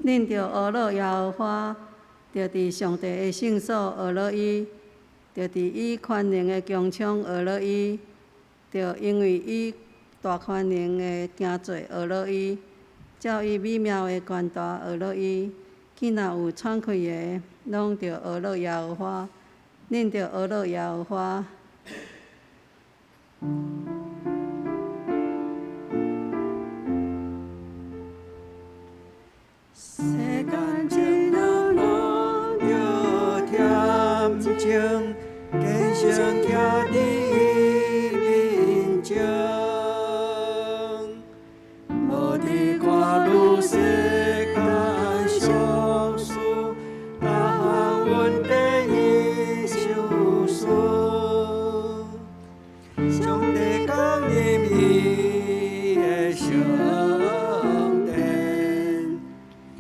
恁著呵咾耶和華，著佇上帝的聖所呵咾伊，著佇伊權能的穹蒼呵咾伊，著因為伊大權能的行做呵咾伊，照伊美妙的權大呵咾伊。見若有喘氣的，攏著呵咾耶和華，恁著呵咾耶和華。世間情人攏著恬靜，堅誠徛佇伊面前，無佇看汝世間相事，逐項問題伊相思。上帝降臨伊的聖殿，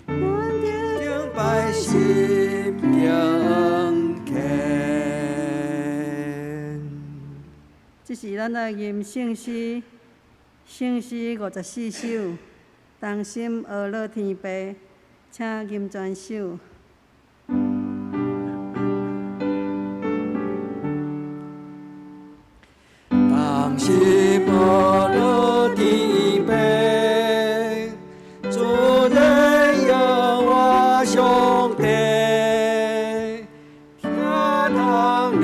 敬拜心敬虔。這是咱來吟聖詩，聖詩54首，同心呵咾天父，請吟全首。同心呵咾天父，主人耶和華上帝，天堂人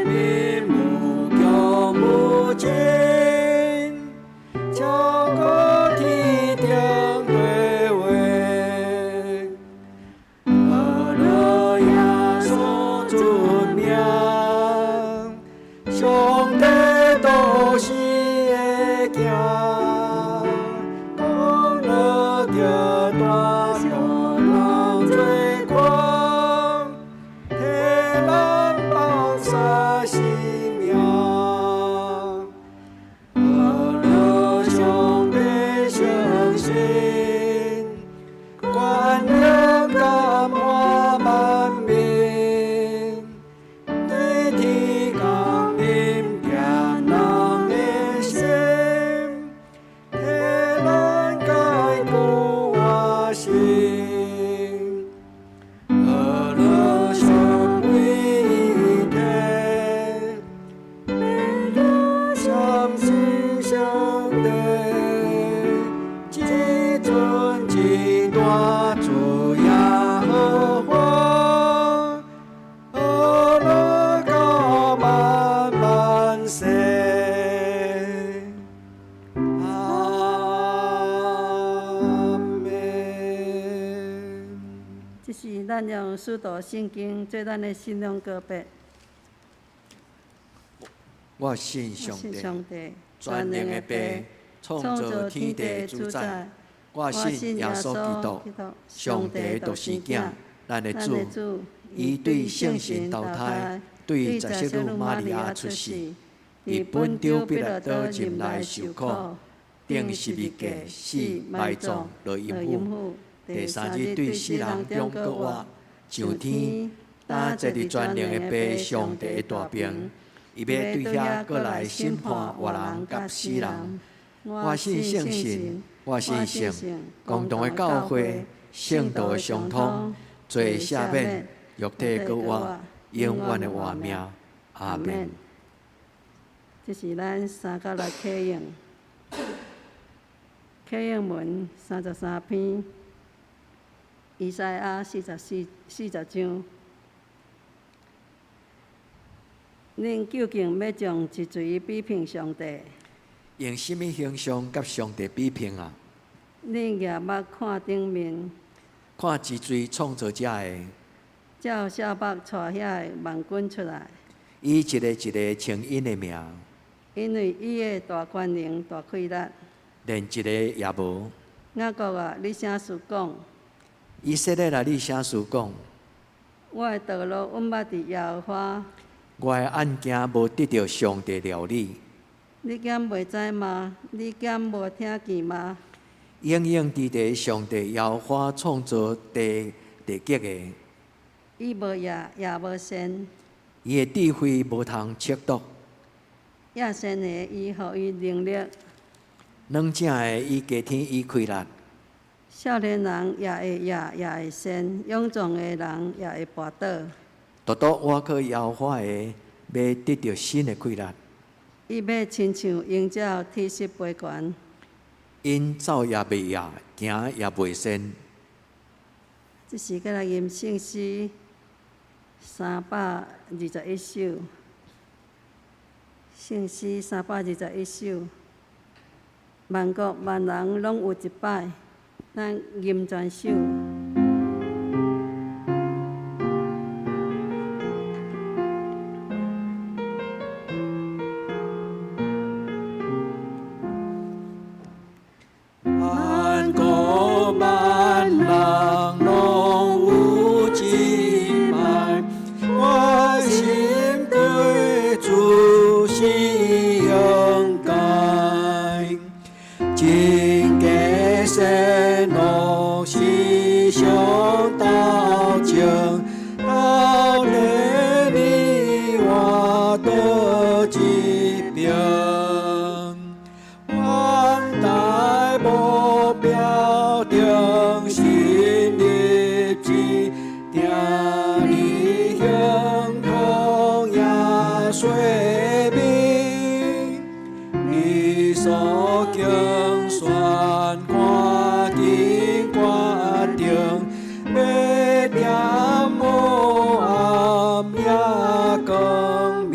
民無窮無盡，超過天頂對話，呵咾耶穌尊名，上帝都是的行，講樂著大大人做光，替咱放下生命。呵咾上帝誠實，權能感化萬民，對天降臨疼人的心，替咱解救活生。呵咾上位體，相信上帝，至尊至大主耶和華，呵咾到萬萬世。阿們。這是咱用使徒信經做咱的信仰告白。我信上我信帝，上帝，全能的父，創造天地的主宰。我信耶穌基督，上帝獨生囝，咱的主。伊對聖神投胎，對十色女瑪利亞出世，佇本丟彼拉多入內受苦，釘十字架死埋葬落陰府，第三日對死人中閣活，上天，擔坐佇全能的父上帝的大爿，伊欲對遐閣來審判活人佮死人。我信聖神，我信聖共同的教會，聖徒的相通，罪赦免，肉體閣活，永遠的活命。阿們。這是咱三甲六啟應，啟應文33篇，以賽亞4440章。恁究竟欲將一錘比拼上帝？用啥物形象佮上帝比拼啊？恁舉目看頂面，看一錘創造者的，照數目帶遐的萬軍出來，伊一个一个稱𪜶的名，因為伊的大權能、大氣力，連一个也無。雅各啊，你啥事講？以色列啊，你啥事講？我的道路毋捌佇耶和華，我的案件無得著上帝料理。你敢袂知嗎？你敢無聽見嗎？永永佇佇上帝耶和華創造地地極的，伊無夜也無晝，伊的智慧無通測度。野善的伊予伊能力，軟正的伊加添伊氣力，少年人也會掖，也會跣，勇壯的人也會跋倒。獨獨倚靠耶和華的，欲得著新的氣力。伊欲親像鷹鳥鐵翼飛懸。𪜶走也袂掖，行也袂跣。這時閣來吟聖詩321首，聖詩321首，萬國萬人攏有一擺，咱吟全首。萬國萬人攏有一擺，我心對主是勇敢，真假善惡是上鬥爭，到底你我佗一邊？遠大目標中心立志，定義亨通耶穌名，你所揀選趕緊決定，欲點黑暗也光明。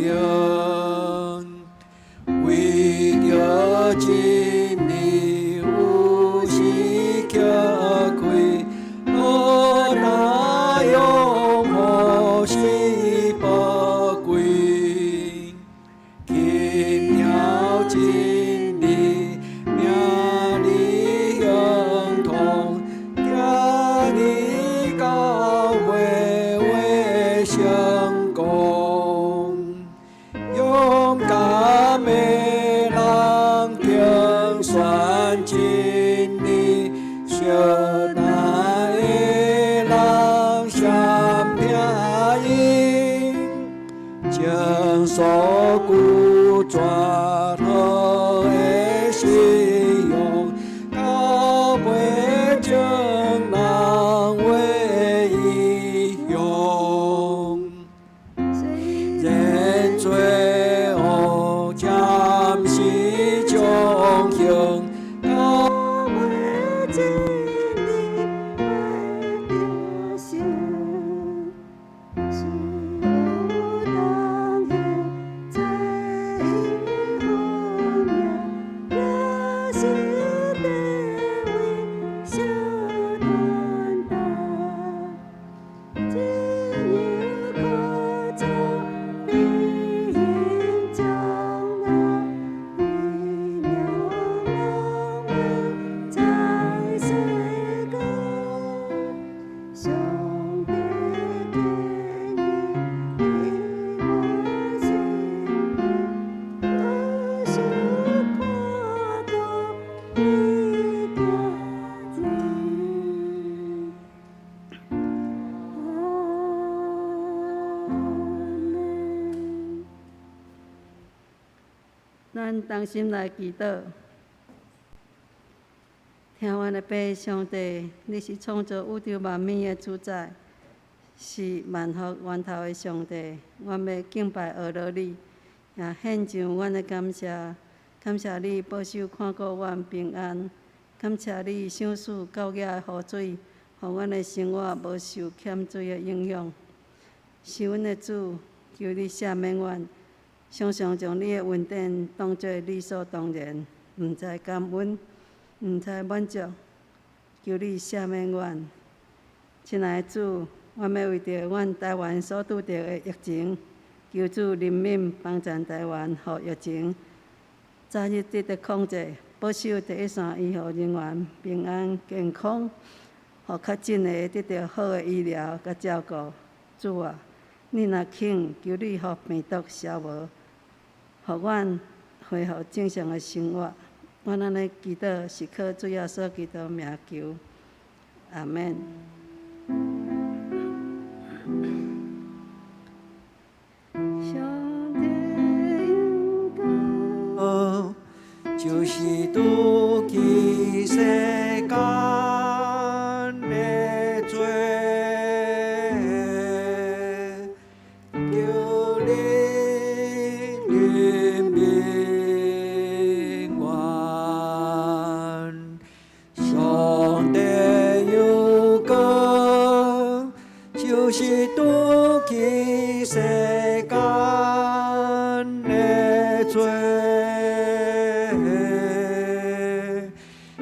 為著真理有時吃虧，何那勇何是寶貴？緊牢真理，命裡亨通，行你到尾會成功。勇敢的人競選真理，惜難的人相聽伊，將所拒絕好的信仰，到尾將人為英雄。人罪惡暫時將行，到尾真理會得勝。是有當的在伊分明，也是地位相傳達。只有靠主必行將來，伊名人位在世間。上帝堅立佇我身邊，我是看顧伊行前。阿們。咱同心來祈禱。聽阮的父上帝，你是創造宇宙萬物的主宰，是萬福源頭的上帝。阮欲敬拜阿羅你，也獻上阮的感謝，感謝你保守看顧阮平安，感謝你賞賜教額的雨水，予阮的生活無受欠水的影響。是阮的主，求你赦免阮，常常將你的恩典當作理所當然，毋知感恩，毋知滿足，求你赦免阮。親愛的主，阮欲為著阮台灣所拄著的疫情，求主憐憫幫贊台灣，予疫情早日得到控制，保守第一線醫護人員平安健康，予確診的得著好的醫療佮照顧。主啊，你若肯，求你予病毒消無，予阮恢復正常的生活。阮按呢祈禱，是靠主耶穌基督名求，阿門。上帝勇敢。就是拄去世間。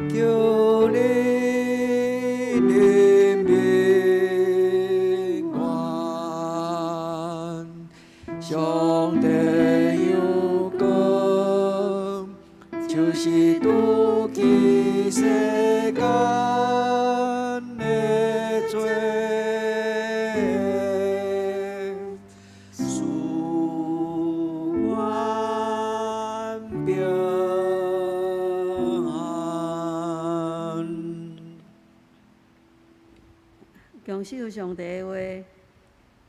求你怜悯阮，上帝有光，就是除去世間的罪，賜阮平安。共守上帝的話，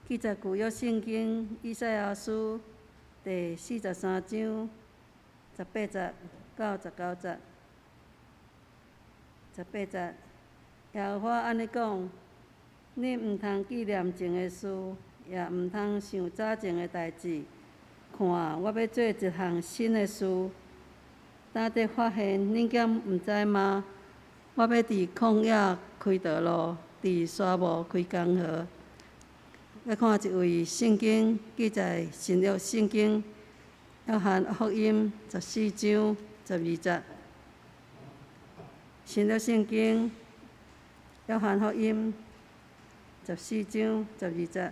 記載舊約聖經以賽亞書第43章18節到19節。十八節，耶和華按呢講：恁毋通紀念前的事，也毋通想早前的代誌。看，我欲做一項新的事，今得發現，恁敢毋知嗎？我欲佇曠野開道路，佇沙漠開江河。欲看一位聖經記載新約聖經約翰福音14章12節。新約聖經約翰福音十四章十二節。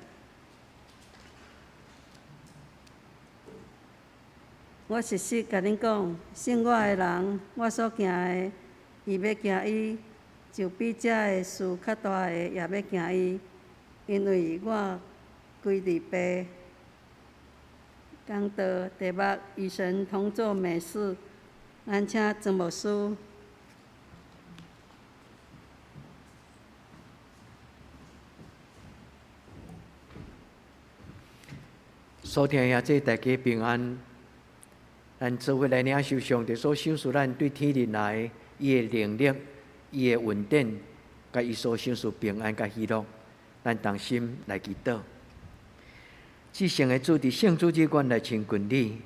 我實實共恁講，信我的人，我所行的，伊欲行伊，就比這个事較大的也欲行伊，因為我歸佇父。講道題目：與神同做美事。咱請曾牧師。所聽的兄弟大家平安。咱做伙來領受上帝所賞賜咱對天靈來，伊的能力、伊的恩典，佮伊所賞賜平安佮喜樂，咱同心來祈禱。至聖的主，佇聖主日，阮來親近你，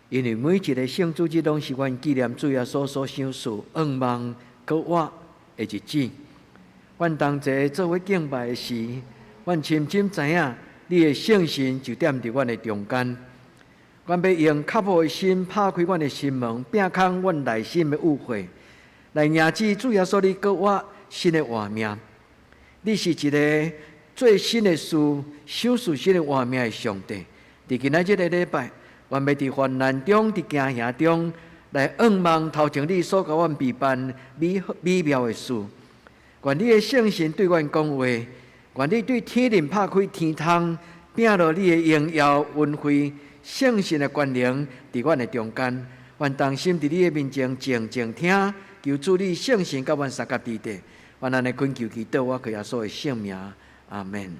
因為每一个聖主日攏是阮紀念主耶穌所賞賜願望閣活的日子。阮同齊做伙敬拜的時，阮深深知影你的聖神就踮佇阮的中間。阮欲用較無的心拍開阮的心門，摒空阮內心的污穢，來迎接主耶穌你閣活新的活命。你是一个做新的事、賞賜新的活命的上帝。佇今仔這个禮拜，阮欲佇患難中、佇驚嚇中，來仰望頭前你所共阮備辦美美妙的事。願你的聖神對阮講話，願你對天靈拍開天窗，摒落你的榮耀恩惠、聖神的權能佇阮的中間。願同心佇你的面前靜靜聽，求主你聖神佮阮相佮佇咧。願按呢懇求祈禱，我靠耶穌的聖名，阿門。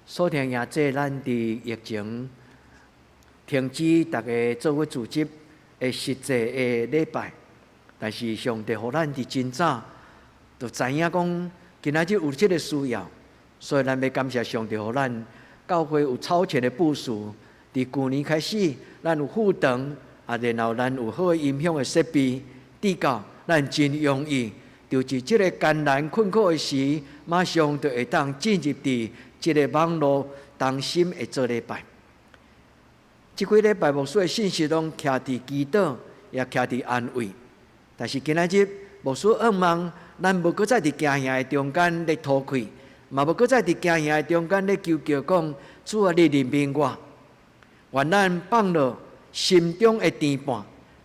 所聽兄弟，咱佇疫情停止逐个做伙組織的實際的禮拜，但是上帝予咱佇真早就知影講，今仔日有這个需要，所以咱欲感謝上帝，予咱教會有超前的部署。佇舊年開始，咱有副堂，啊，然後咱有好的音響的設備，至到咱真容易，就佇這个艱難困苦的時，馬上就會當進入佇這个網路同心的做禮拜。這幾禮拜牧師的信息攏徛佇祈禱，也徛佇安慰。但是今仔日牧師向望，咱無閣再佇驚嚇的中間咧吐氣，嘛無閣再佇驚嚇的中間咧求叫講主啊，你憐憫我。願咱放落心中的牽絆，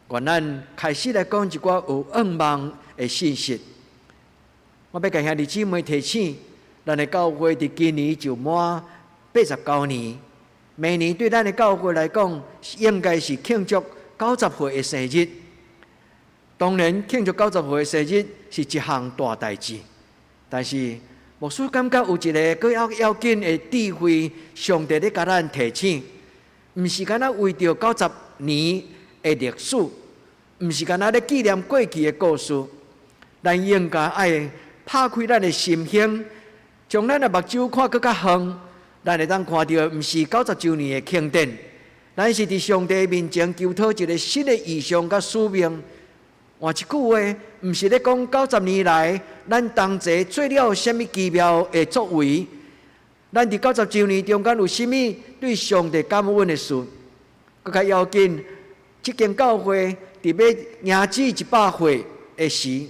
願咱開始來講一寡有向望的信息。我欲共兄弟姊妹提醒，咱的教會佇今年就滿89年。明年對咱的教會來講，應該是慶祝90歲的生日。當然，慶祝90歲的生日是一項大代誌，但是牧師感覺有一个閣較要緊的智慧，上帝咧共咱提醒，毋是干焦為著90年的歷史，毋是干焦咧紀念過去的故事，咱應該愛拍開咱的心胸，將咱的目睭看閣較遠，咱會當看著毋是90週年的慶典，咱是佇上帝面前求討一个新的異象佮使命。換一句話，毋是咧講90年來咱同齊做了啥物奇妙的作為，咱佇90週年中間有啥物對上帝感恩的事？閣較要緊，這間教會佇欲迎止100歲的時，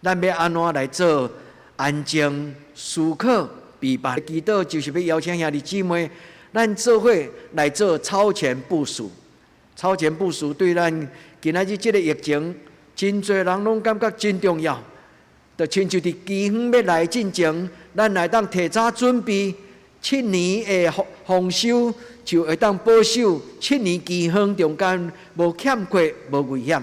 咱欲按怎來做安靜思考、備辦？祈禱就是欲邀請兄弟姊妹，咱做伙來做超前部署。超前部署對咱今仔日這个疫情，真濟人攏感覺真重要。就親像佇饑荒欲來進前，咱會當提早準備7年的豐收，就會當保守7年饑荒中間無欠缺、無危險。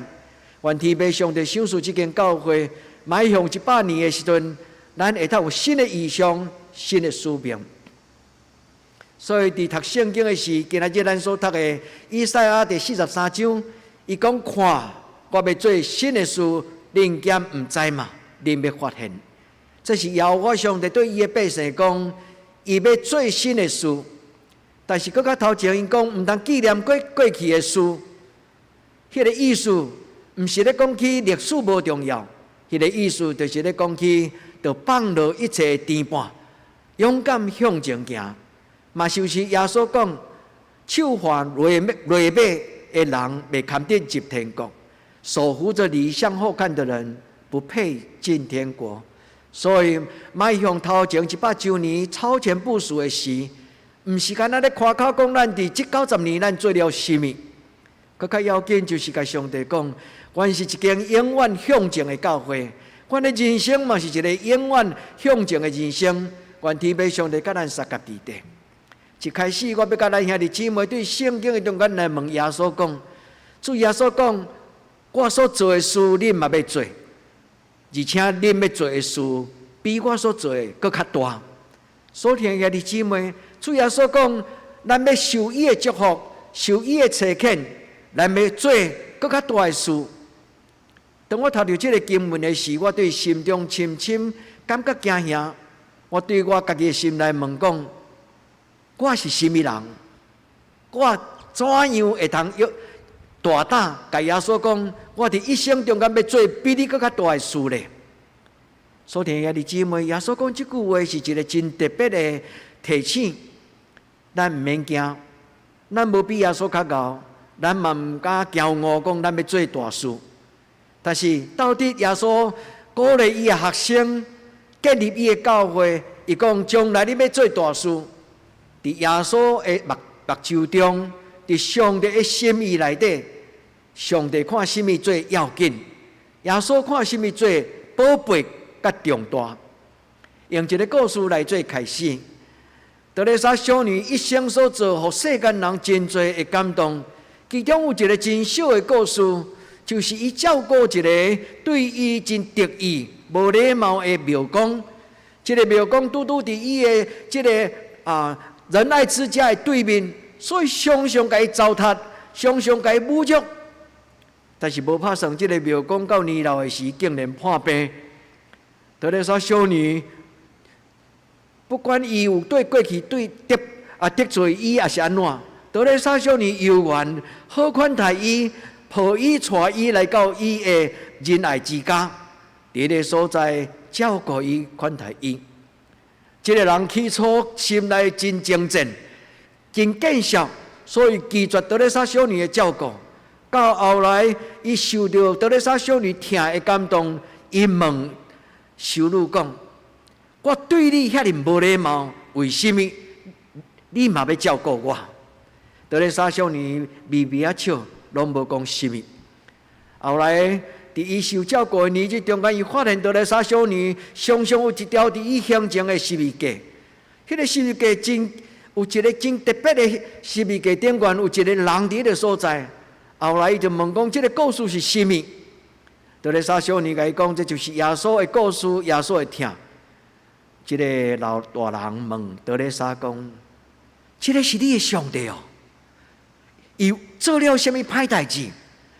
願天父上帝賞賜這間教會，邁向100年的時陣，咱會當有新的異象、新的使命。所以，佇讀聖經的時，今仔日咱所讀的以賽亞第43章，伊講看，我欲做新的事，恁敢毋知嗎？恁欲發現，這是耶和華上帝對伊的百姓講，伊欲做新的事。但是閣較頭前，伊講毋通紀念過去的事。彼个意思，毋是咧講起歷史無重要，彼个意思就是咧講起，著放落一切牽絆，勇敢向前行。嘛，就是耶穌講，手挽騾馬的人，袂堪得入天國；手扶著犁向後看的人，不配進天國。所以，邁向頭前100週年超前部署的時，毋是干焦咧誇口講咱佇這90年咱做了啥物，閣較要緊就是共上帝講，阮是一間永遠向前的教會，阮的人生嘛是一个永遠向前的人生。願天父上帝佮咱相佮佇底。一開始，我欲佮咱兄弟姊妹對聖經的中間來問耶穌講：主耶穌講，我所做的事，恁嘛欲做，而且恁欲做的事，比我所做的閣較大。所疼兄弟姊妹，主耶穌講，咱欲受伊的祝福，受伊的差遣，咱欲做閣較大的事。當我讀著這个經文的時，我對心中深深感覺驚嚇。我對我家己的心內問講：我是啥物人？我怎樣會通有大膽共耶穌講？我佇一生中間欲做比你閣較大的事咧？所疼兄弟姊妹，耶穌講這句話是一个真特別的提醒，咱毋免驚，咱無比耶穌較𠢕，咱嘛毋敢驕傲講咱欲做大事。但是到底耶穌鼓勵伊的學生建立伊的教會，伊講將來你欲做大事，佇耶穌的目睭中，佇上帝的心意內底，上帝看啥物最要緊？耶穌看啥物最寶貝佮重大？用一个故事來做開始。德蕾莎修女一生所做，予世間人真濟的感動。其中有一个真小的故事，就是伊照顧一个對伊真敵意、無禮貌的廟公。這个廟公拄拄佇伊的這个仁愛之家的對面，所以常常共伊糟蹋，常常共伊侮辱。但是無拍算，這个廟公到年老的時，竟然破病。德蕾莎修女，不管伊有對過去對得罪伊，抑是按怎，德蕾莎修女猶原好款待伊，抱伊帶伊來到伊的仁愛之家，佇彼个所在照顧伊，款待伊。這个人起初心內真精進，真見笑，所以拒絕德蕾莎修女的照顧。到後來，伊受著德蕾莎修女疼的感動，伊問修女講：我對你遐爾無禮貌，為啥物你嘛欲照顧我？德蕾莎修女微微仔笑，攏無講啥物。後來，佇伊受照顧的年日中間，伊發現德蕾莎修女常常有一條佇伊胸前的十字架。彼个十字架真有一个真特別的十字架頂懸有一个人佇彼个所在。後來伊就問講：這个故事是啥物？德蕾莎修女共伊講：這就是耶穌的故事，耶穌的疼。這个老大人問德蕾莎講：這个是你的上帝哦？伊做了啥物歹代誌？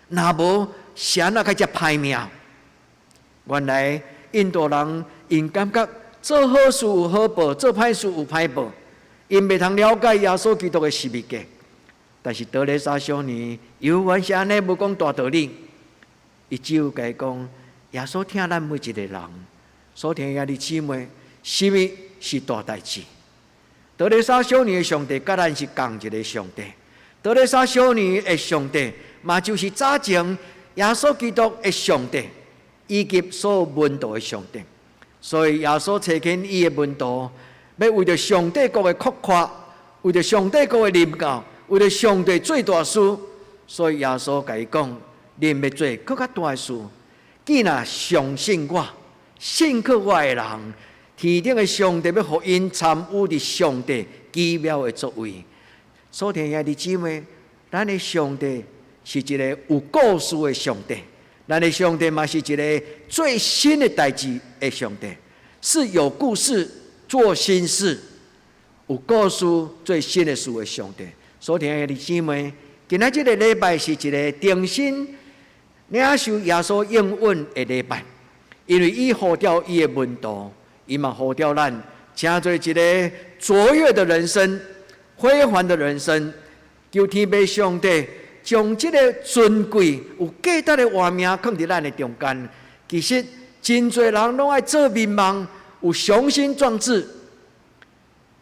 若無，是按怎較遮歹命？原來印度人𪜶感覺做好事有好報，做歹事有歹報，𪜶袂通了解耶穌基督的十字架。但是德蕾莎修女猶原是按呢，無講大道理，伊只有共伊講：耶穌疼咱每一个人，所疼兄弟姊妹，啥物是大代誌？德蕾莎修女的上帝，佮咱是仝一个上帝。德蕾莎修女的上帝，嘛就是早前耶穌基督的上帝，以及所有門徒的上帝。所以耶穌差遣伊的門徒，欲為著上帝國的擴闊，為著上帝國的臨到，為著上帝做大事。所以耶穌共伊講：恁欲做閣較大的事。既若相信我、信靠我的人，天頂的上帝欲予𪜶參與佇上帝奇妙的作為。所聽兄弟姊妹，咱的上帝是一個有故事的上帝，咱的上帝嘛是一個做新的代誌的上帝，是有故事做新事，有故事做新的事的上帝。所聽兄弟姊妹，今仔這个禮拜是一個重新領受耶穌應允的禮拜，因為伊呼召伊的門徒，伊嘛呼召咱，成做一個卓越的人生、非凡的人生。求天父上帝將這个尊貴、有價值的活命囥佇咱的中間。其實，真濟人攏愛做眠夢，有雄心壯志。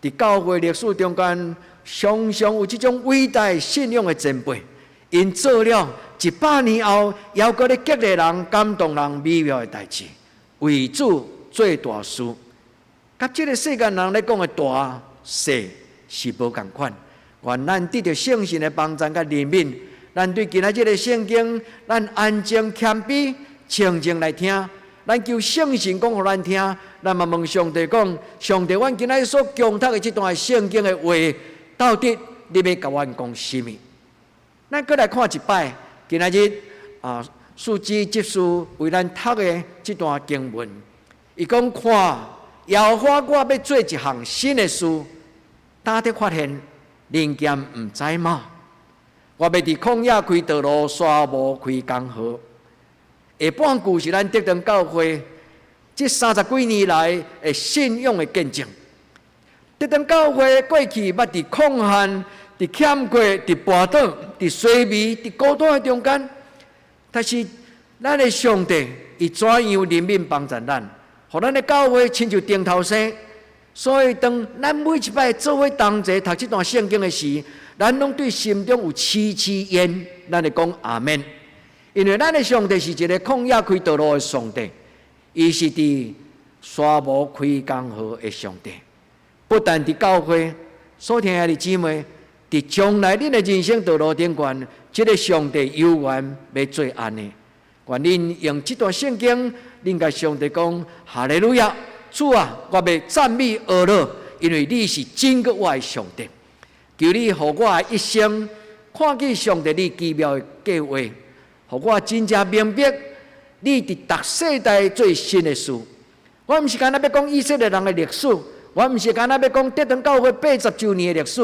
佇教會歷史中間，常常有這種偉大信仰的前輩，𪜶做了100年後，猶閣咧激勵人、感動人美妙的代誌，為主做大事。佮這个世間人咧講的大細是無仝款。願咱得著聖神的幫贊佮憐憫，咱對今仔這个聖經，咱安靜謙卑、靜靜來聽。咱求聖神講予咱聽，咱嘛問上帝講：上帝，阮今仔所恭讀的這段聖經的話，到底你欲共阮講啥物？咱閣來看一擺，今仔日啊，書記執事為咱讀的這段經文，伊講看，耶和華我欲做一項新的事，今得發現，恁敢毋知嗎？我欲佇曠野開道路，沙漠開江河。下半句是咱德堂教會這三十幾年來的信仰的見證。德堂教會過去捌佇曠旱、佇欠缺、佇跋倒、佇衰微、佇孤單的中間，但是咱的上帝，伊怎樣憐憫幫助咱，予咱的教會親像頂頭生。所以當咱每一擺做伙同齊讀這段聖經的時，咱攏對心中有痴痴焉，咱會講阿們。因為咱的上帝是一个曠野開道路的上帝，伊是佇沙漠開江河的上帝。不但佇教會，所聽的姊妹，佇將來恁的人生道路頂懸，這个上帝猶原欲做按呢。願恁用這段聖經，恁共上帝講：哈利路亞，主啊，我欲讚美阿樂，因為你是拯救我的上帝。求你予我的一生看見上帝你奇妙的計劃。予我真正明白，你佇逐世代做新的事。我毋是干焦欲講以色列人的歷史，我毋是干焦欲講德堂教會80週年的歷史、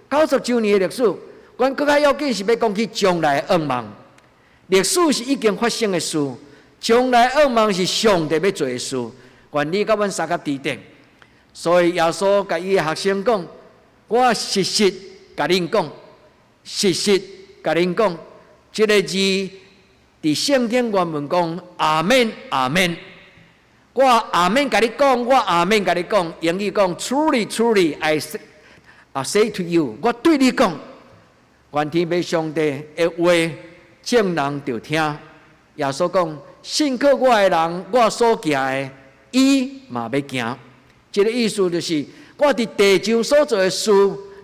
90週年的歷史。阮閣較要緊是欲講起將來的願望。歷史是已經發生的事，將來願望是上帝欲做的事。願你佮阮相佮佇頂。所以耶穌共伊的學生講：我實實共恁講，實實共恁講，這个字。佇聖經原文講阿們阿們，我阿們共你講，我阿們共你講，英語講 Truly truly I say to you，我對你講，願天父上帝的話，眾人著聽。耶穌講，信靠我的人，我所行的，伊嘛欲行。這个意思就是，我佇地上所做的事，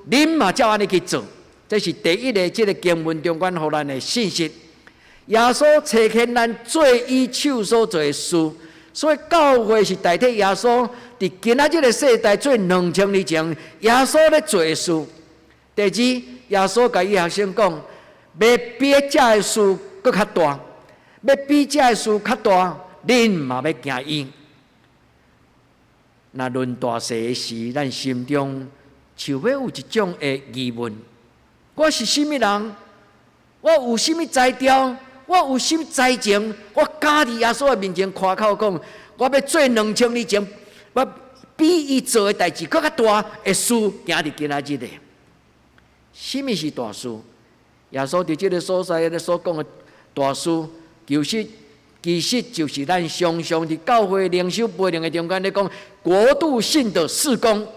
恁嘛照按呢去做。這是第一个，這个經文中間予咱的信息。耶穌差遣咱做伊手所做的事，所以教會是代替耶穌佇今仔這个世代做2000年前耶穌咧做的事。第二，耶穌共伊學生講，欲比這的事閣較大，欲比這的事較大，恁嘛欲驚伊。若論大細的時，咱心中就欲有一種的疑問：我是啥物人？我有啥物才調？我有啥物才情？我敢佇耶穌的面前誇口講，我欲做2000年前，我比伊做的代誌閣較大的事，行佇今仔日的。啥物是大事？耶穌佇這个所在咧所講的大事，其實就是咱常常佇教會靈修培靈的中間咧講國度性的事工，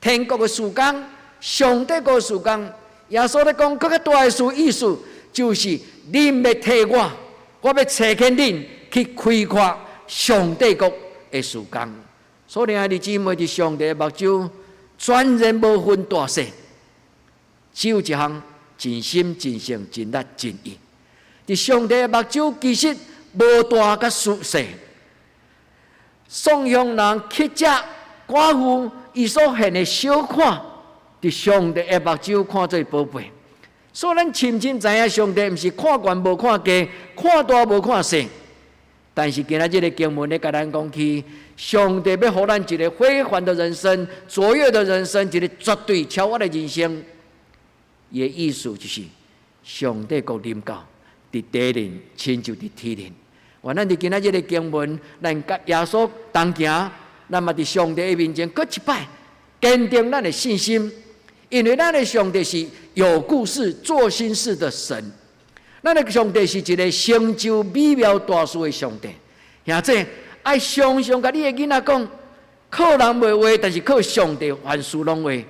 天國的事工，上帝國的事工。耶穌咧講，閣較大的事，意思就是恁欲替我，我欲差遣恁去開闊上帝國的事工。所以兄弟姊妹，佇上帝的目睭，全然無分大細，只有一項：盡心、盡性、盡力、盡意。佇上帝的目睭，其實無大佮細。送養人乞食寡婦，伊所獻的小款，佇上帝的目睭看做寶貝。所以咱深深知影，上帝毋是看懸無看低，看大無看細。但是今仔這个經文咧，共咱講起，上帝欲予咱一个非凡的人生、卓越的人生，一个絕對超越的人生。伊的意思就是，上帝國臨到，佇地面親像佇天面。願咱佇今仔這个經文，咱佮耶穌同行，咱嘛佇上帝的面前，閣一擺堅定咱的信心，因為咱的上帝是有故事、做新事的神。咱的上帝是一个成就美妙大事的上帝。兄弟，愛常常共你的囡仔講，靠人袂話，但是靠上帝凡事攏會。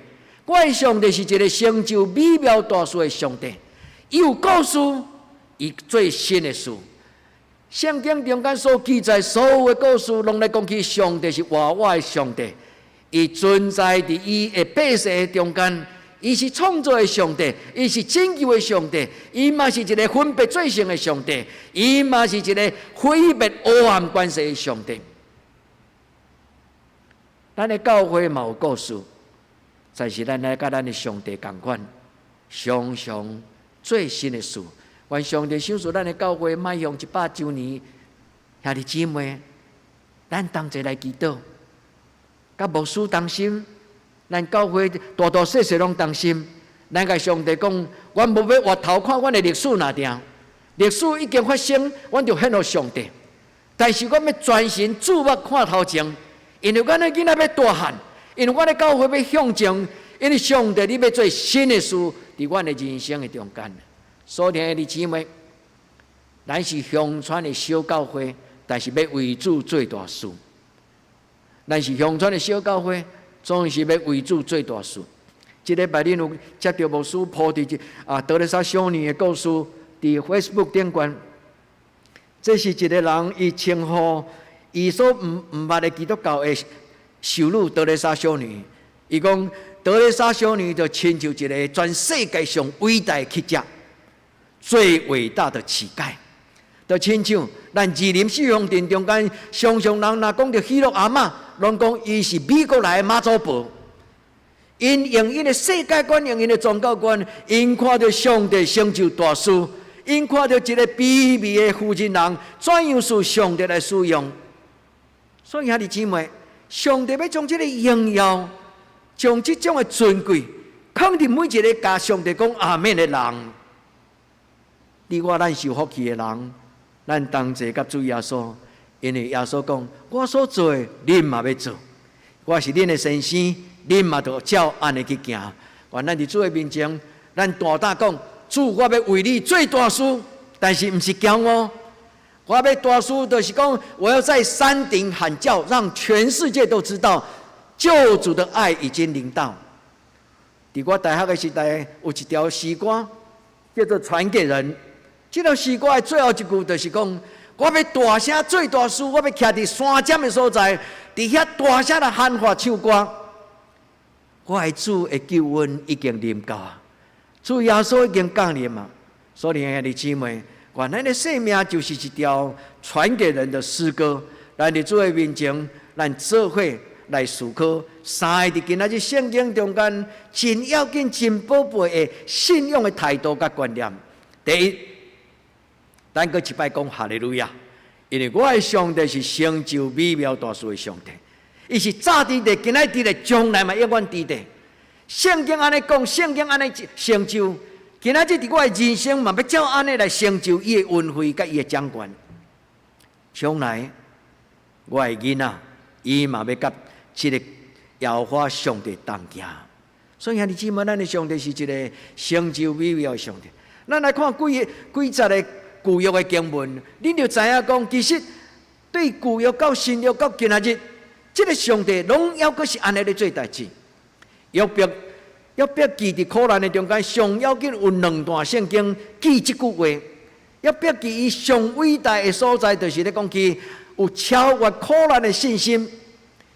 我的上帝是一个成就美妙大事的上帝。伊有故事，伊做新的事。聖經中間所記載所有的故事，攏來講起上帝是活活的上帝，伊存在佇伊的百姓的中間。伊是創造的上帝，伊是拯救的上帝，伊嘛是一个分別罪聖的上帝，伊嘛是一个毀滅黑暗權勢的上帝。咱的教會嘛有故事，就是咱來佮咱的上帝仝款，常常做新的事。願上帝賞賜咱的教會邁向100週年，兄弟姊妹，咱同齊來祈禱，佮牧師同心。咱教會大大細細攏同心，咱共上帝講，阮無欲回頭看阮的歷史爾定，歷史已經發生，阮就獻予上帝。但是阮欲專心注目看頭前，因為阮的囡仔欲大漢，因為阮的教會欲向前，因為上帝你欲做新的事，佇阮的人生的中間。所以兄弟姊妹，咱是鄉村的小教會，但是欲為主做大事。咱是鄉村的小教會，總是欲為主做大事。這禮拜恁有接著牧師 po 佇啊，德肋撒修女的故事，佇 Facebook 頂懸。這是一个人，伊稱呼伊所毋捌的基督教的修女德肋撒修女。伊講德肋撒修女就親像一个全世界上偉大的乞食，最偉大的乞丐。就親像咱二林四鄉鎮中間，常常人若講著喜樂阿嬤，攏講伊是美國來的媽祖婆。𪜶用𪜶的世界觀，用𪜶的宗教觀，𪜶看著上帝成就大事，𪜶看著一个卑微的婦人人，怎樣受上帝來使用。所以兄弟姊妹，上帝欲將這个榮耀，將這種的尊貴，囥佇每一个共上帝講阿們的人。你我咱受福氣的人，咱同齊佮主耶穌，因為耶穌講：我所做的，恁嘛欲做。我是恁的先生，恁嘛著照按呢去行。願咱佇主的面前，咱大膽講：主，我欲為你做大事，但是毋是驕傲。我欲大事，就是講，我要在山頂喊叫，讓全世界都知道救主的愛已經臨到。佇我大學的時代，有一條詩歌叫做《傳給人》。這條詩歌的最後一句就是講：我欲大聲做大事，我欲徛佇山尖的所在，佇遐大聲來喊話唱歌。我的主的救恩已經臨到啊！主耶穌已經降臨啊！所以兄弟姊妹，願咱的生命就是一條傳給人的詩歌。咱佇主的面前，咱做伙來思考三个佇今仔日聖經中間真要緊、真寶貝的信仰的態度佮觀念。第一，咱閣一擺講哈利路亞，因為我的上帝是成就美妙大事的上帝，伊是早佇地、今仔佇咧，將來嘛永遠佇咧。聖經按呢講，聖經按呢成就，今仔日佇我的人生嘛欲照按呢來成就伊的恩惠佮伊的掌權。將來我的囡仔，伊嘛欲佮這个耶和華上帝同行。所以兄弟姊妹，咱的上帝是一个成就美妙的上帝。咱來看幾個幾節的舊約的經文，恁就知影講，其實對舊約到新約到今仔日，這个上帝攏猶閣是按呢咧做代誌。約伯記佇苦難的中間，上要緊有兩段聖經記這句話。約伯記伊上偉大的所在，就是咧講佢有超越苦難的信心。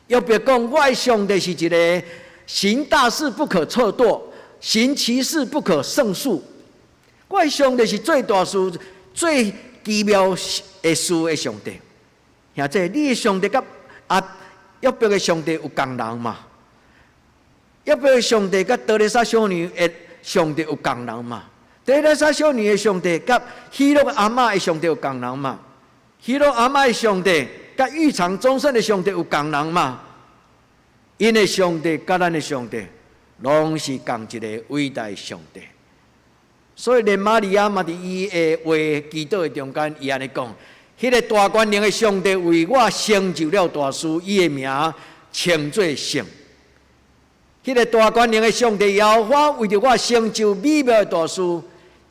約伯講：我的上帝是一个行大事不可測度，行奇事不可勝數。我的上帝是做大事、做奇妙的事的上帝。兄弟，你的上帝佮約伯的上帝有仝人嗎？約伯的上帝佮德肋撒修女的上帝有仝人嗎？德肋撒修女的上帝佮喜樂阿嬤的上帝有仝人嗎？喜樂阿嬤的上帝佮預嘗終身的上帝有仝人嗎？𪜶的上帝佮咱的上帝，攏是仝一个偉大的上帝。所以，連瑪利亞嘛佇伊的話祈禱的中間，伊按呢講：彼个大權能的上帝為我成就了大事，伊的名稱做聖。彼个大權能的上帝耶和華為著我成就美妙的大事，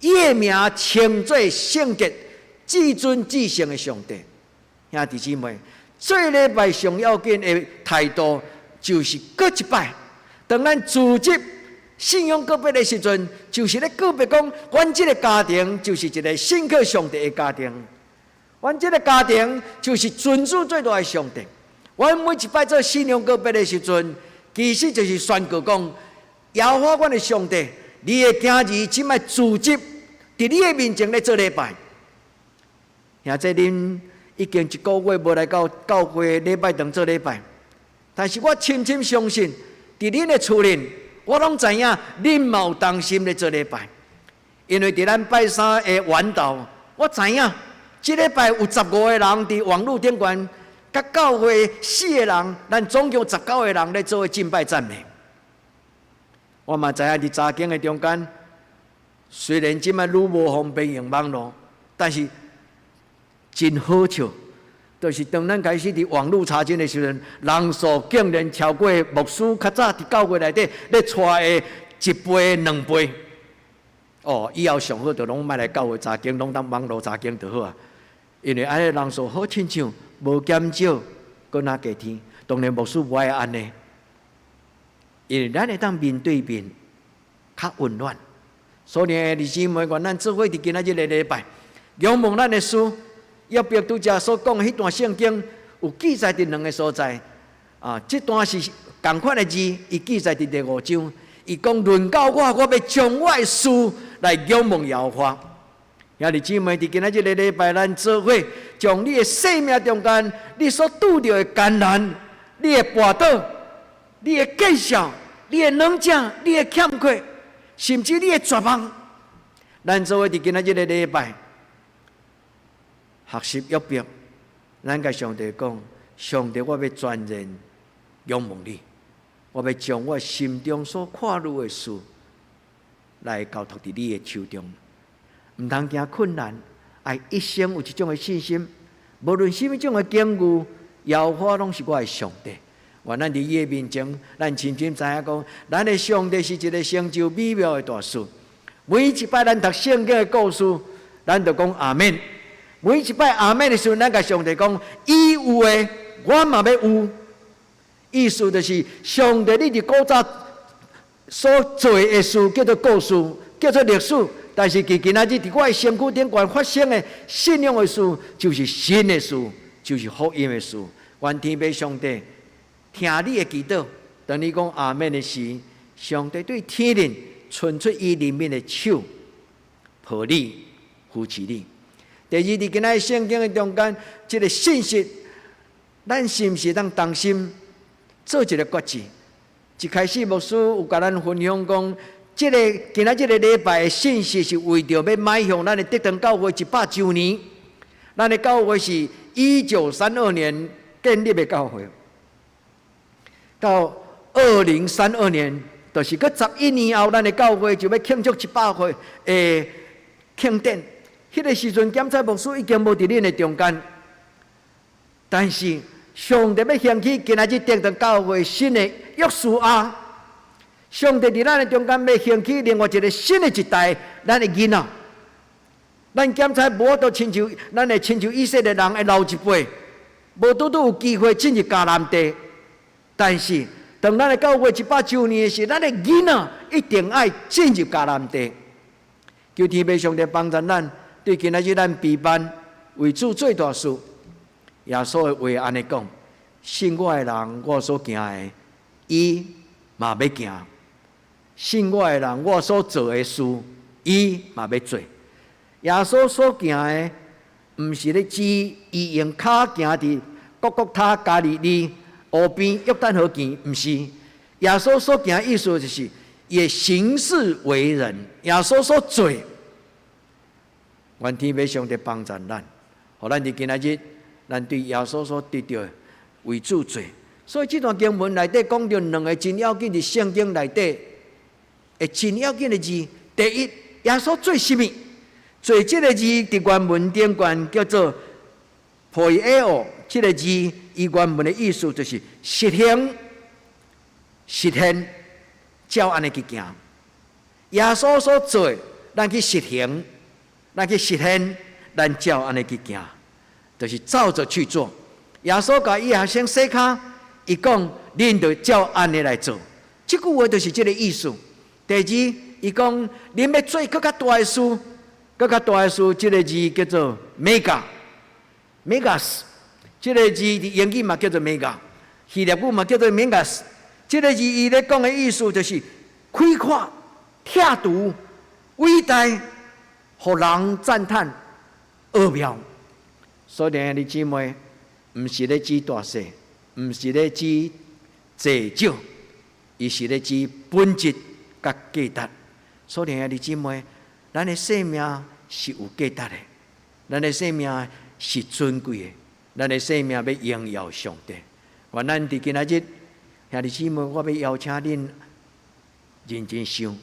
伊的名稱做聖潔、至尊至聖的上帝。兄弟姊妹，做禮拜上要緊的態度，就是閣一擺，當咱組織信仰告別的時陣，就是咧告別講，阮這个家庭就是一个信靠上帝的家庭，阮這个家庭就是尊主最大的上帝。阮每一擺做信仰告別的時陣，其實就是宣告講，耶和華阮的上帝，你的囝兒這擺組織佇你的面前咧做禮拜。兄弟，恁已經一個月無來到教會禮拜堂做禮拜，但是我深深相信，佇恁的厝裡，我攏知影恁嘛有同心咧做禮拜，因為佇咱拜三的晚禱，我知影這禮拜有15個人佇網路頂懸，佮教會四個人，咱總共19個人咧做伙敬拜讚美。我嘛知影佇查經的中間，雖然這擺愈無方便用網路，但是真好笑，就是當咱開始佇網路查經的時陣，人數竟然超過牧師較早佇教會內底咧帶的一倍、兩倍。哦，以後上好就攏莫來教會查經，攏當網路查經就好啊。因為按呢人數好親像無減少，閣若加添。當然牧師無愛按呢，因為咱會當面對面較溫暖。所以兄弟姊妹，願咱做伙佇今仔日个禮拜，仰望咱的主。約伯拄才所講的彼段聖經有記載佇兩个所在，啊，這段是仝款的字，伊記載佇第五章。伊講論到我，我欲將我的事來仰望耶和華。兄弟姊妹，佇今仔日个禮拜，咱做伙將你的生命中間，你所拄著的艱難，你的跋倒，你的見笑，你的軟弱，你的欠缺，甚至你的絕望，咱做伙佇今仔日个禮拜學習約伯，咱共上帝講：上帝，我欲全然仰望你，我欲將我心中所看慮的事來交託佇你的手中。毋通驚困難，愛一生有這種的信心。無論啥物種的境遇，耶和華攏是我的上帝。願咱佇伊的面前，咱深深知影講，咱的上帝是一个成就美妙的大事。每一擺咱讀聖經的故事，咱就講阿們。每一擺阿們的時陣，咱共上帝講，伊有的，我嘛欲有。意思就是，上帝你佇古早所做的事叫做故事，叫做歷史。但是佇今仔日佇我的身軀頂懸發生的信仰的事，就是新的事，就是福音的事。願天父上帝聽你的祈禱，當你講阿們的時，上帝對天頂伸出伊憐憫的手，抱你、扶持你。第二，佇今仔日聖經的中間，這个信息，咱是毋是當同心做一个決志？一開始牧師有共咱分享講，這个今仔這个禮拜的信息是為著欲邁向咱的德堂教會100週年。咱的教會是1932年建立的教會，到2032年，就是閣11年後，咱的教會就欲慶祝100歲的慶典。彼个時陣，檢察牧師已經無佇恁的中間，但是上帝欲興起今仔日德堂教會新的約書亞，上帝佇咱的中間欲興起另外一个新的一代，咱的囡仔，咱檢察無法度親像咱的親像以色列人的老一輩，無拄拄有機會進入迦南地，但是當咱的教會100週年的時，咱的囡仔一定愛進入迦南地。求天父上帝幫助咱，對今仔日咱備辦為主做大事。耶穌的話按呢講：信我的人，我所行的，伊嘛欲行；信我的人，我所做的事，伊嘛欲做。耶穌所行的，毋是咧指伊用跤行佇各各他加利利湖邊約旦河邊，毋是。耶穌所行的意思就是，伊行事為人，耶穌所做。願天父上帝幫助咱，予咱佇今仔日，咱對耶穌所得著的為主做。所以這段經文內底講著兩个真要緊，佇聖經內底會真要緊的字。第一，耶穌做啥物？做這个字佇原文頂懸叫做 “poieo”，這个字伊原文的意思就是實行、實現，照按呢去行。耶穌所做，咱去實行，咱去實現，咱照按呢去行，就是照著去做。耶穌共伊學生洗跤，伊講恁著照按呢來做。這句話就是這个意思。第二，伊講恁欲做閣較大的事，閣較大的事，這个字叫做 mega，megas。這个字佇英語嘛叫做 mega，希臘語嘛叫做 megas。這个字伊咧講的意思就是開闊、拆除、偉大，予人讚嘆、奧妙。所以，兄弟姊妹，毋是咧指大細，毋是咧指濟少，伊是咧指本質佮價值。所以，兄弟姊妹，咱的生命是有價值的，咱的生命是尊貴的，咱的生命欲榮耀上帝。願咱佇今仔日，兄弟姊妹，我欲邀請恁認真想，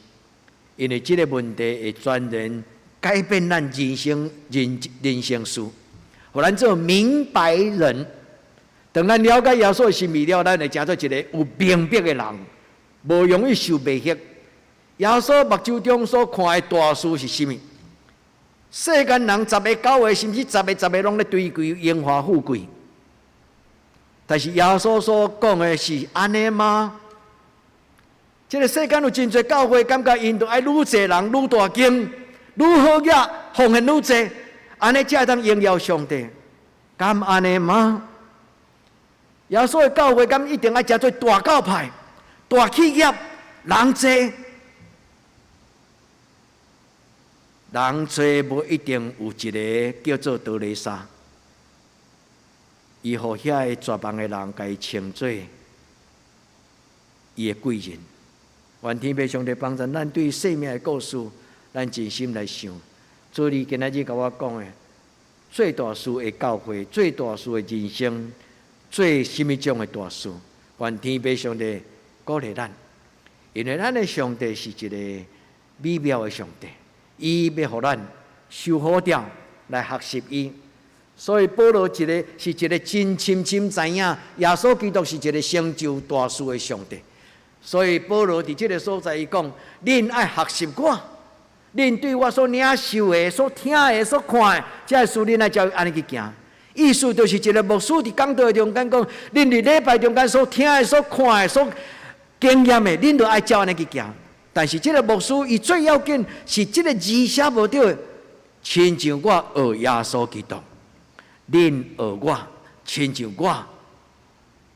因為這个問題會全然改變咱人生、人生事，予咱做明白人。當咱了解耶穌的心意了，咱會成做一个有明白的人，無容易受迷惑。耶穌目睭中所看的大事是啥物？世間人十个九个，甚至十个十个，攏咧追求榮華富貴。但是耶穌所講的是按呢嗎？這个世間有真濟教會，感覺𪜶著愛愈濟人愈大間，愈好額，奉獻愈濟，按呢才會當榮耀上帝。敢按呢嗎？耶穌的教會敢一定愛成做大教派、大企業、人濟？人濟無一定有一个叫做德蕾莎，伊予遐个絕望的人，共伊稱做伊的貴人。願天父上帝幫助咱對生命的故事，咱真心來想。主你今仔日共我講的，做大事的教會，做大事的人生，做啥物種的大事？願天父上帝鼓勵咱，因為咱的上帝是一個美妙的上帝，伊欲予咱修好掉來學習伊。所以保羅一个是一个真深深知影，耶穌基督是一个成就大事的上帝。所以保羅佇這个所在，伊講：恁愛學習我，恁對我所領受的、所聽的、所看的，這个事恁愛照按呢去行。意思就是一个牧師佇講道的中間講，恁佇禮拜中間所聽的、所看的、所經驗的，恁著愛照按呢去行。但是這个牧師伊最要緊是這个字寫無對，親像我學耶穌基督，恁學我，親像我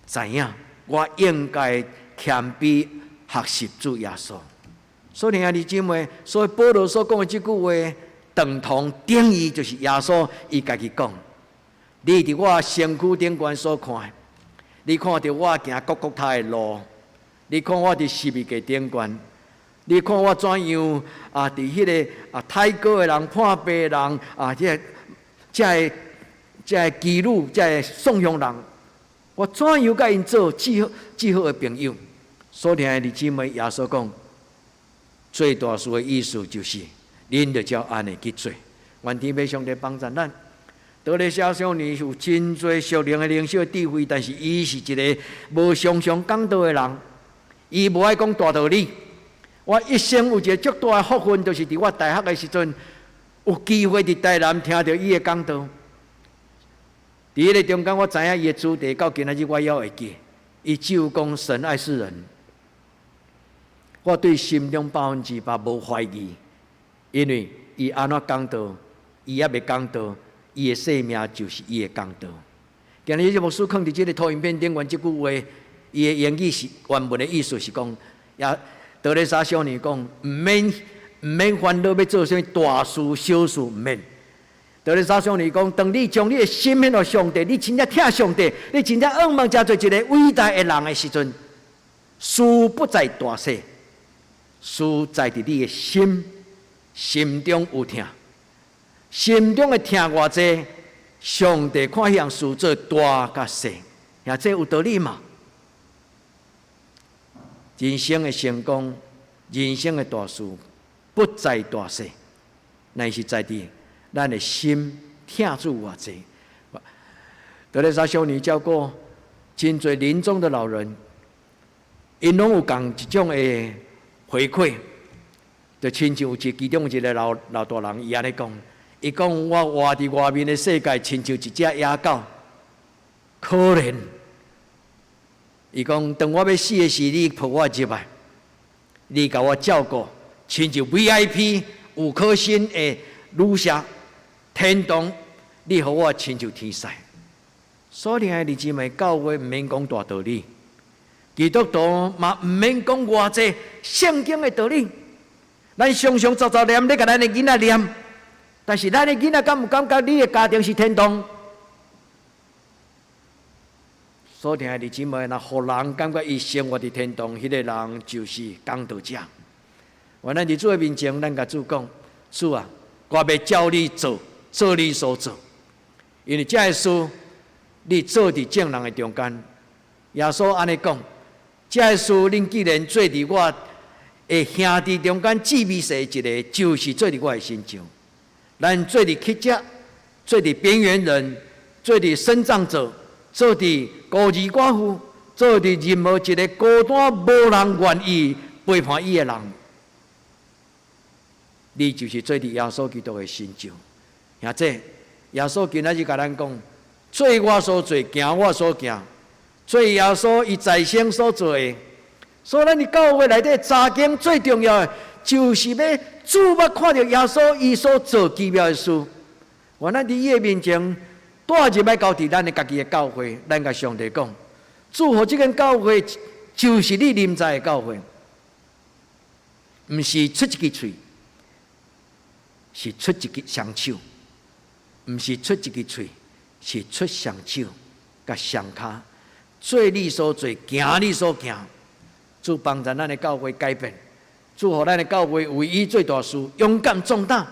知影，我應該謙卑學習主耶穌。所以兄弟姊妹，所以保羅所講的這句話，等同等於就是耶穌伊家己講。你佇我身軀頂懸所看的，你看著我行各各他的路，你看我佇十字架頂懸，你看我怎樣啊？佇彼个啊太高的人、破病的人啊，這个、這个、這个妓女、這个送香人，我怎樣共𪜶做至好至好的朋友？所以兄弟姊妹，耶穌講，做大事的意思就是，恁著照按呢去做。願天父上帝幫助咱。德蕾莎修女有真濟屬靈的靈修智慧，但是伊是一个無常常講道的人，伊無愛講大道理。我一生有一个足大的福分，就是佇我大學的時陣，有機會佇台南聽著伊的講道。佇彼个中間，我知影伊的主題，到今仔日我猶會記。伊只有講神愛世人，我對心中100%無懷疑，因為伊按怎講道，伊猶未講道，伊的生命就是伊的講道。今日這牧師囥佇這个投影片頂懸這句話，伊的英語是原文的意思是講，也德蕾莎修女講，毋免煩惱欲做啥物大事小事，毋免。德蕾莎修女講，當你將你的心獻予上帝，你真正疼上帝，你真正向望成做一个偉大的人的時陣，事不在大細，事在佇你的心，心中有疼，心中的疼偌濟，上帝看彼項事做大佮細，也這有道理嘛？人生的成功，人生的大事，不在大細，乃是在佇咱的心疼主偌濟。德蕾莎修女照顧真濟臨終的老人，𪜶攏有仝一種的回饋，就親像有一其中一个老老大人，伊按呢講，伊講我活佇外面的世界，親像一隻野狗，可憐。伊講當我欲死的時，你抱我入來，你共我照顧，親像 VIP 五顆星的旅社天堂，你予我親像天使。所以兄弟姊妹，教會毋免講大道理，基督徒嘛毋免講偌濟聖經的道理。咱常常雜雜念咧，共咱的囡仔念，但是咱的囡仔敢有感覺你的家庭是天堂？所聽的姊妹，若予人感覺伊生活佇天堂，彼个人就是講道者。原來佇主的面前，咱共主講：主啊，我欲照你做，做你所做，因為這个事你做佇眾人的中間。耶穌按呢講：這个事恁既然做佇我的兄弟中間，至微細一个，就是做佇我的身上。咱做佇乞食，做佇邊緣人，做佇身障者，做佇孤兒寡婦，做佇任何一个孤單無人願意陪伴伊的人，你就是做佇耶穌基督的身上。兄弟，耶穌今仔日共咱講：做我所做，行我所行，做耶穌伊在生所做的。所以，咱佇教會內底查經最重要的，就是欲注目看著耶穌伊所做奇妙的事。願咱佇伊的面前，帶入來交佇咱的家己的教會，咱共上帝講：主，予這間教會就是你臨在的教會，毋是出一支喙，是出一支雙手；毋是出一支喙，是出雙手佮雙跤，做你所做，行你所行。主幫助咱的教會改變，主予咱的教會為伊做大事，勇敢壯膽，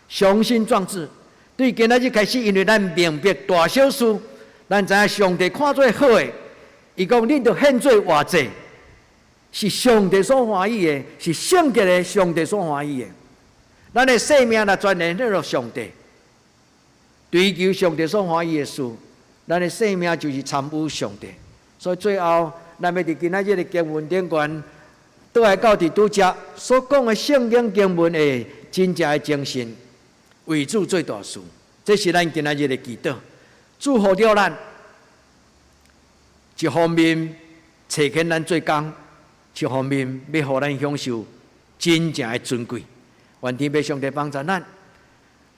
雄心壯志。對今仔日開始，因為咱明白大小事，咱知影上帝看做好的，伊講恁著獻做活祭，是上帝所歡喜的，是聖潔的，上帝所歡喜的。咱的生命若全然獻予上帝，追求上帝所歡喜的事，咱的生命就是參與上帝。所以最後，咱欲佇今仔日的經文頂懸，倒來到佇拄才所講的聖經經文的真正的精神，為主做大事，這是咱今仔日的祈禱。主呼召咱，一方面差遣咱做工，一方面欲予咱享受真正的尊貴。願天父上帝幫助咱，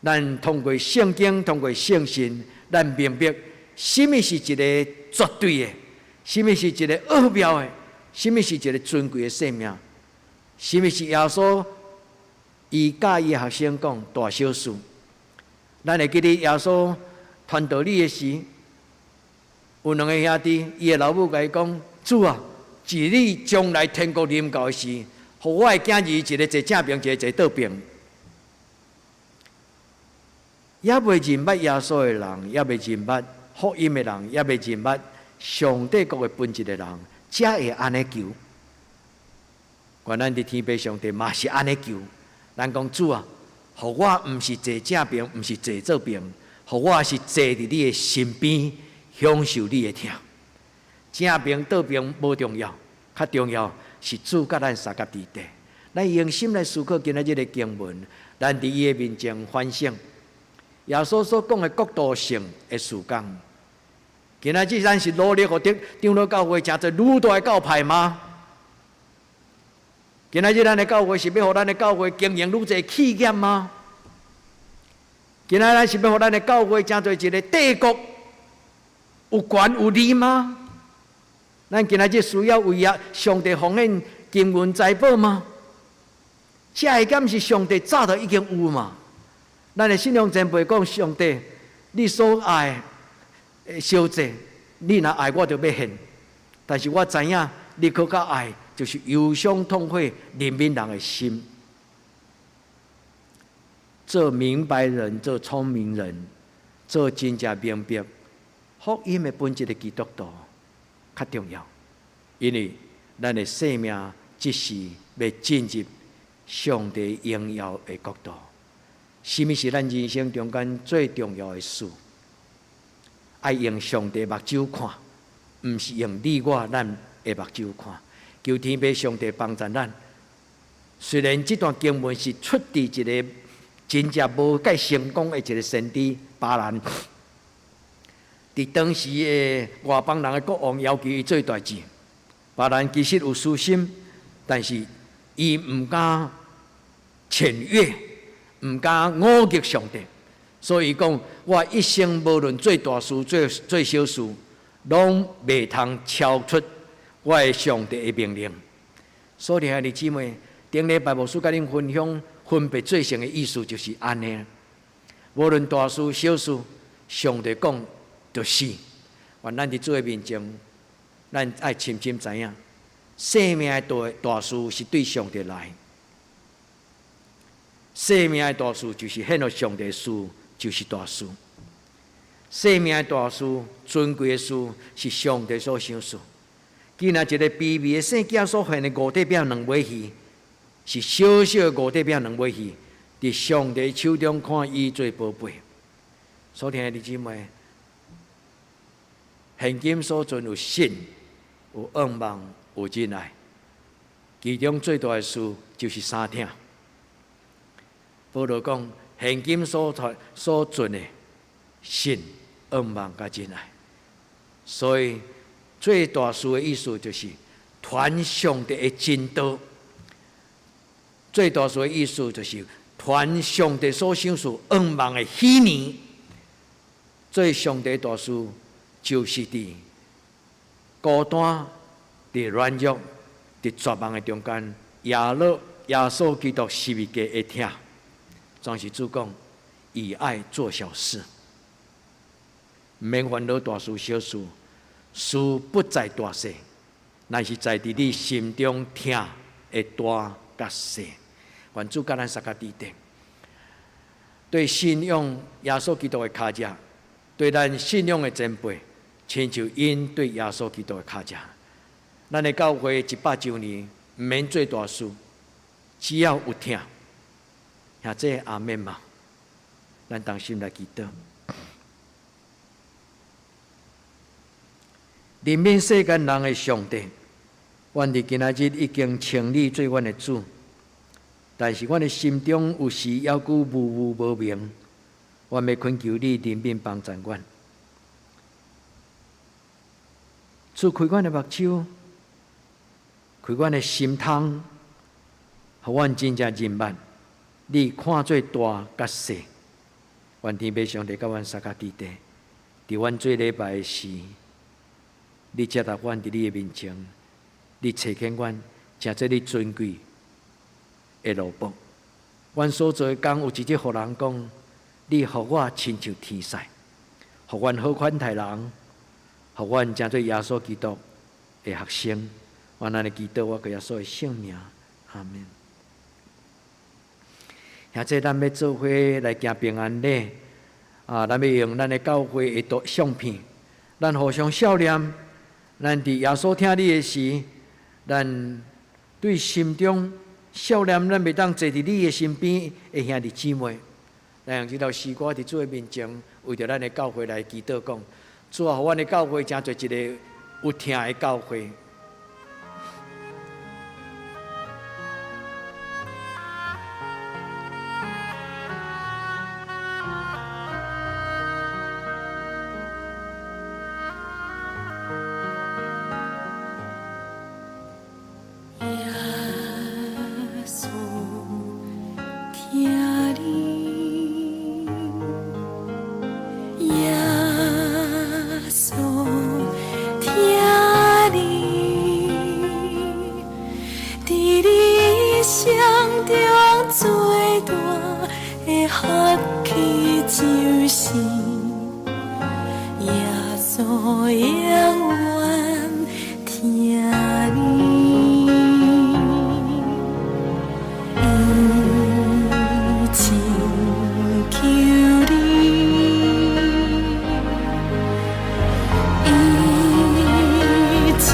咱通過聖經，通過聖神，咱明白啥物是一個絕對的，啥物是一个奧妙的，啥物是一个尊貴的生命，啥物是耶穌伊教伊學生講大小事。咱會記得耶穌傳道理的時，有兩个兄弟，伊的老母共伊講：主啊，是你將來天國臨到的時，予我的囝兒一个坐正爿，一个坐倒爿。猶未認捌耶穌的人，猶未認捌福音的人，猶未認捌上帝國的本質的人，才會按呢求。願咱佇天父上帝嘛是按呢求。咱講主啊，予我毋是坐正爿，毋是坐倒爿，予我是坐佇你的身邊，享受你的疼。正爿倒爿無重要，較重要是主佮咱相佮佇佇。咱用心來思考今仔日的經文，咱佇伊的面前反省。耶穌所講的國度性的事工，今仔日咱是努力予長老教會成做愈大的教派嗎？今仔日咱的教會是欲予咱的教會經營愈濟企業嗎？今仔日咱是欲予咱的教會成做一个帝國，有權有利嗎？咱今仔日需要為耶上帝奉獻金銀財寶嗎？這个敢毋是上帝早就已經有嘛？咱的信仰前輩講：上帝，你所愛的燒祭，你若愛我就欲獻。但是我知影你閣較愛，就是憂傷痛悔、憐憫人的心。做明白人，做聰明人，做真正明白福音的本質的基督徒較重要，因為咱的生命這時欲進入上帝榮耀的國度。啥物是咱人生中間最重要的事？愛用上帝目睭看，毋是用你我咱的目睭看。求天父上帝幫助咱。雖然這段經文是出佇一个真正無蓋成功的一个先知巴蘭，佇當時的外邦人的國王要求伊做代誌。巴蘭其實有私心，但是伊毋敢僭越，毋敢忤逆上帝，所以講我一生無論做大事、做小事，攏袂通超出我的上帝的命令。所以兄弟姊妹，頂禮拜牧師佮恁分享分別做聖的意思就是按呢。無論大事小事，上帝講就是。願咱佇主的面前，咱愛深深知影，生命的大事是對上帝來。生命的大事就是獻予上帝的事，就是大事。生命的大事、尊貴的事，是上帝所賞賜。既然一个卑微的細囝所獻的五塊餅兩尾魚，是小小的五塊餅兩尾魚，佇上帝手中看伊做寶貝。所聽的弟兄姊妹，現今所存有信、有仰望、有忍耐，其中最大的事就是三疼。保羅講，現今所存的信、仰望佮忍耐，所以最大事的意思就是傳上帝的真道。最大事的意思就是傳上帝所賞賜仰望的喜年。做上帝大事，就是佇孤單、佇軟弱、佇絕望的中間，耶穌基督十字架的疼。總是主講，以愛做小事，毋免煩惱大事小事，事不在大細，乃是在佇你心中疼的大佮細。願主佮咱相佮佇咧，對信仰耶穌基督的跤跡，對咱信仰的前輩，親像𪜶對耶穌基督的跤跡。咱的教會100週年，毋免做大事，只要有疼。兄弟阿們嘛，咱同心來祈禱。憐憫世間人的上帝，阮佇今仔日已經稱你做阮的主，但是阮的心中有時猶閣模糊無明，阮欲懇求你憐憫幫助阮。主開阮的目睭，開阮的心窗，予阮真正認捌你看做大佮細。願天父上帝佮阮相佮佇咧，佇阮做禮拜的時，你接納阮佇你的面前，你差遣阮，成做你尊貴的奴僕。阮所做的工，有一日予人講，你予我親像天使，予阮好款待人，予阮成做耶穌基督的學生。阮按呢祈禱，我閣耶穌的聖名，阿們。兄弟，咱欲做伙來行平安禮，啊，咱欲用咱的教會的相片，咱互相笑臉。咱佇耶穌疼你的時，咱對心中笑臉，咱袂當坐佇你的身邊的兄弟姊妹，咱用這首詩歌佇主的面前，為著咱的教會來祈禱，講主啊，予阮的教會成做一個有疼的教會。福氣就是耶穌永遠疼你，伊拯救你，伊拯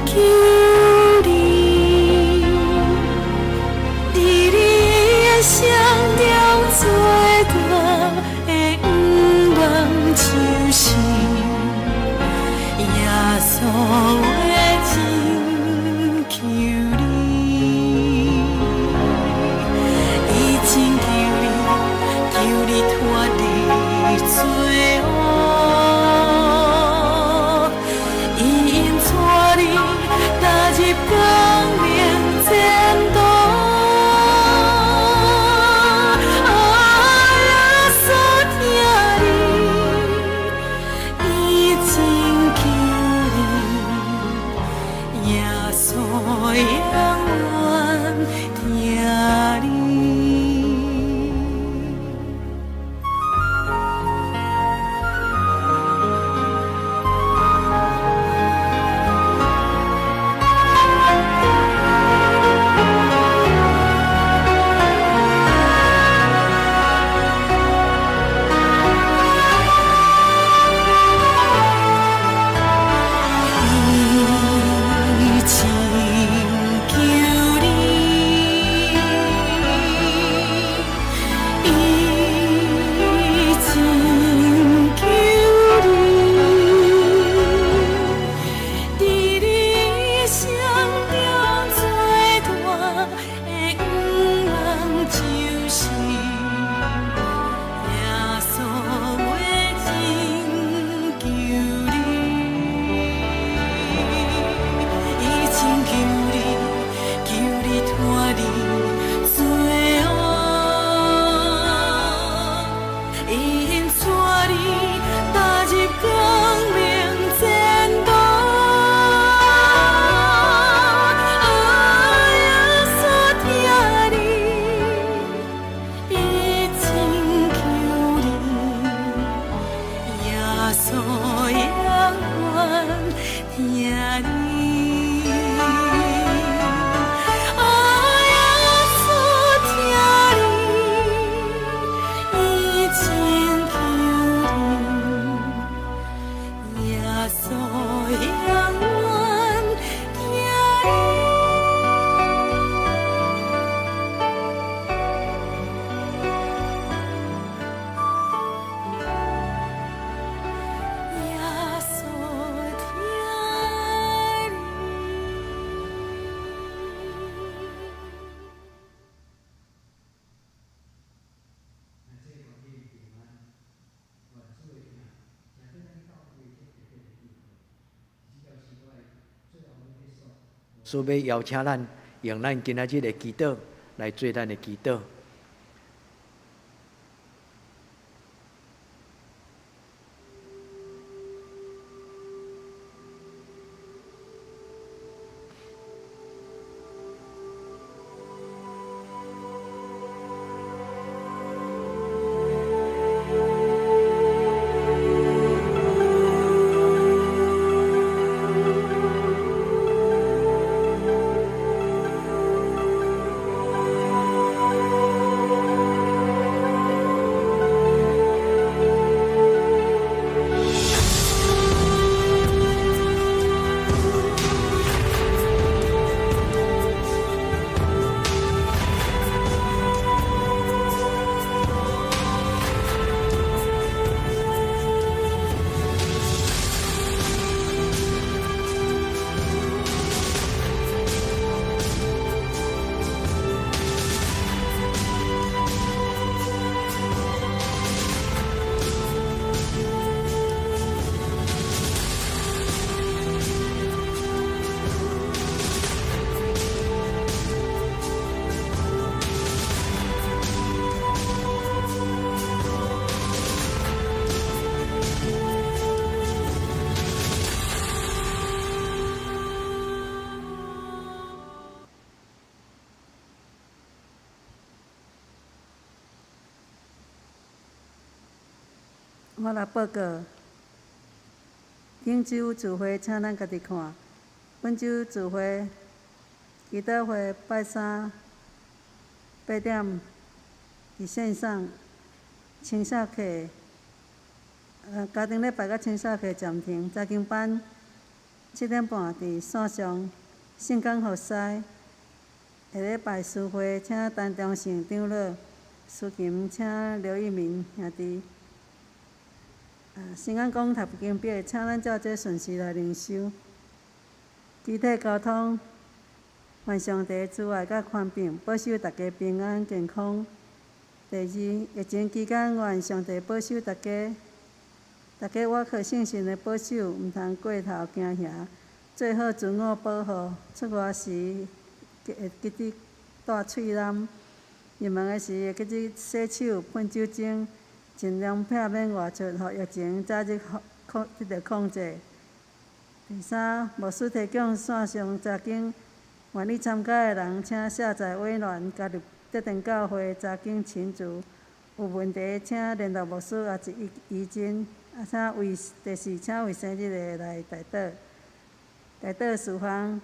救你，佇你一生中最大的願望就是耶穌的拯救你，伊拯救你，救你脫離罪惡，伊引帶你踏入光明前途。啊，耶穌疼你，伊拯救你，耶穌永遠疼你。伊拯救你，伊拯救你，佇你一生中最大的願望就是耶穌的拯救你，伊拯救你，救你脫離罪惡，伊引帶你踏入光明前途。啊，耶穌疼你，伊拯救你，耶穌永遠疼你。啊，耶穌疼你，伊拯救你，耶穌永遠疼你。耶穌疼你。所以邀請咱用咱今仔日的祈禱來做咱的祈禱。我來報告，頂週聚會請咱家己看。本週聚會祈禱會拜三八點佇線上清掃課，家庭禮拜佮清掃課暫停。查經班7點半佇線上聖工服侍。下禮拜司會請陳忠勝長老，司琴請劉一鳴兄弟。新安講讀經表，請咱照這順序來靈修。肢體交通，願上帝慈愛佮寬容，保守大家平安健康。第二，疫情期間，願上帝保守大家，大家倚靠聖神的保守，毋通過頭驚嚇。做好自我保護，出外時會記得戴喙籠，入門的時會記得洗手、噴酒精，盡量避免外出，予疫情早日得到控制。第三，牧師提供線上查經，願意參加的人，請下載委員加入這間教會查經群組。有問題請聯絡牧師抑是怡珍。請為第四，請為生日的來代禱。代禱事項，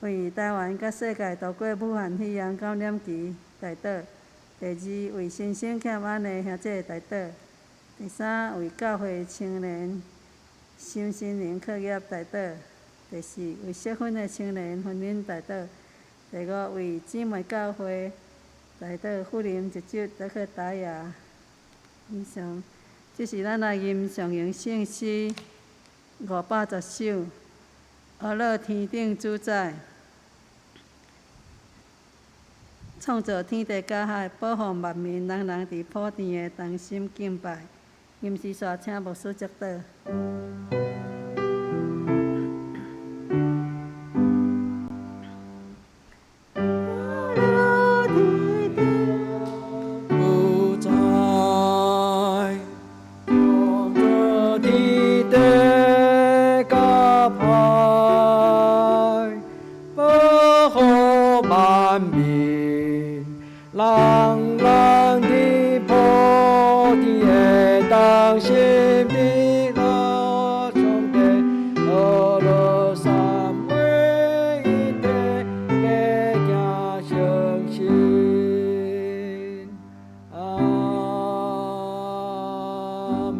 為台灣佮世界度過武漢肺炎感染期代禱。第二，為新生欠安的兄弟代禱。第三，為教會青年身心靈課業代禱。第四，為適婚的青年婚姻代禱。第五，為姊妹教會代禱，富林一周得去打野。以上，這是咱來吟誦咏聖詩510首，呵咾天頂主宰，創造天地佮海，保護萬民，人人佇普天的同心敬拜。吟詩煞請牧師祝禱。主宰，創造天地佮海，保護萬民，人人佇普天的同心的樂上帝，呵咾三位一體，百行誠實。阿們。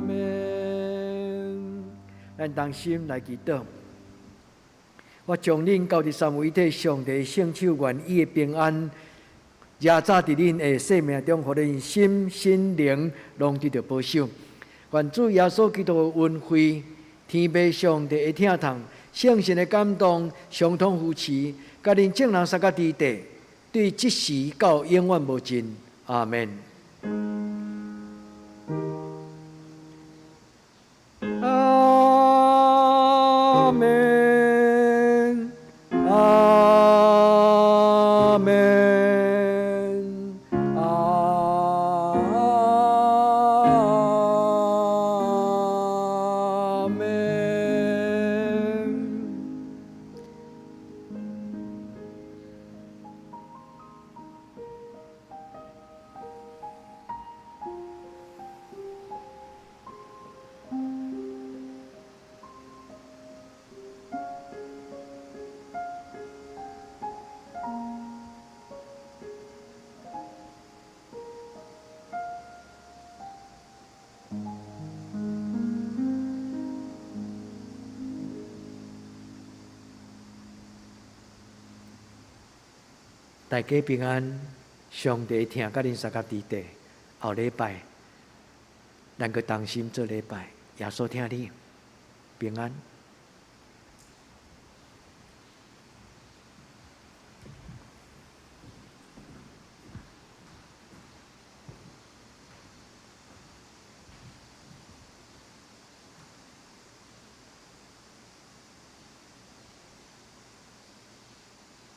咱同心來祈禱。我將恁交佇三位一體上帝聖手，願伊的平安，夜早佇恁的生命中，予恁心、身、靈攏得著保守。願主耶穌基督的恩惠、天父上帝的疼痛、聖神的感動、相通扶持，佮恁眾人相佮佇地，對這時到永遠無盡。阿們。阿們，阿們，阿們。大家平安，上帝疼佮恁相佮佇地。後禮拜，咱閣同心做禮拜，耶穌疼你，平安。